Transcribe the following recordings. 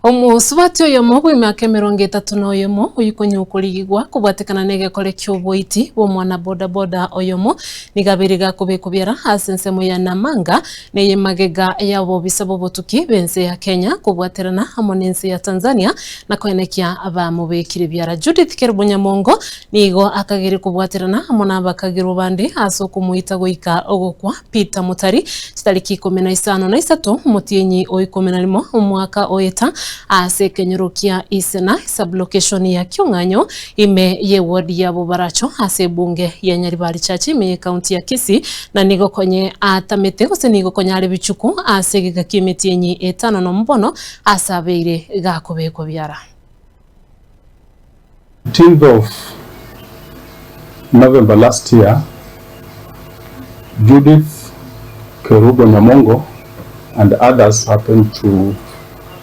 Omosubati oyomo bw'emiaka 31 oyio konya okorigigwa kobwatekana negekore ki'oboiti bw'omwana bodaboda oyomo nigo abeire gakobekwa biara ase ensemo ya Namanga neye magega y'obobisa bw'obotuki b'ense ya Kenya kobwaterana amo n'ense ya Tanzania na koenekia bamobekire biara. Judith Kerubo Nyamongo nigo akageire kobwaterana amo nabakagerwa bande ase okomoita goika ogokwa Peter Mutari chitariki 53 omotienyi o 11 omwaka oeta ase ekenyoro kia Isena sub-location ya Kiong'anyo ime y'eward ya Bobaracho ase ebunge ya Nyaribari Church ime y'ecounty ya Kisii na nigo konye atamete gose nigo konye are bichuku ase egeka ki'emetienyi etano nomo bono ase abeire gakobekwa biara. 15th of November last year, Judith Kerubo Nyamongo and others happened to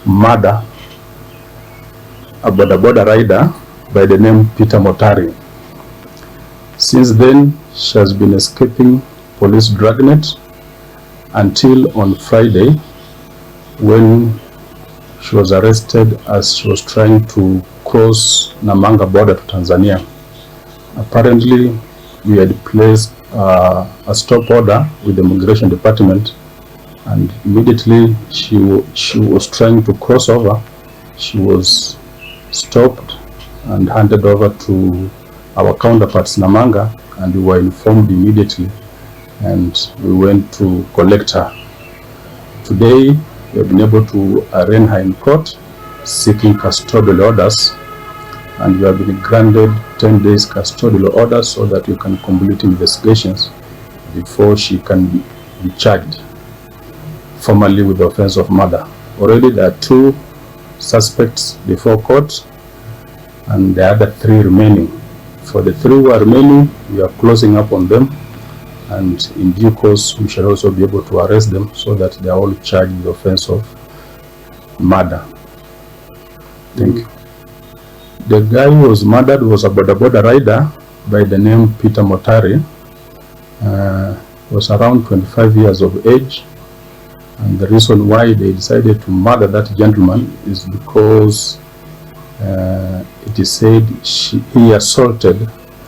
murder a boda boda rider by the name Peter Motari. Since then, she has been escaping police dragnet until on Friday when she was arrested as she was trying to cross Namanga border to Tanzania. Apparently, we had placed a stop order with the immigration department and immediately she was trying to cross over. She was stopped and handed over to our counterparts Namanga and we were informed immediately and we went to collect her. Today, we have been able to arraign her in court seeking custodial orders and we have been granted 10 days custodial orders so that we can complete investigations before she can be charged formally with the offense of murder. Already there are two suspects before court and the other three remaining. For the three who are remaining, we are closing up on them and in due course we shall also be able to arrest them so that they are all charged with the offense of murder. Thank you. The guy who was murdered was a boda boda rider by the name Peter Motari. Was around 25 years of age and the reason why they decided to murder that gentleman is because it is said he assaulted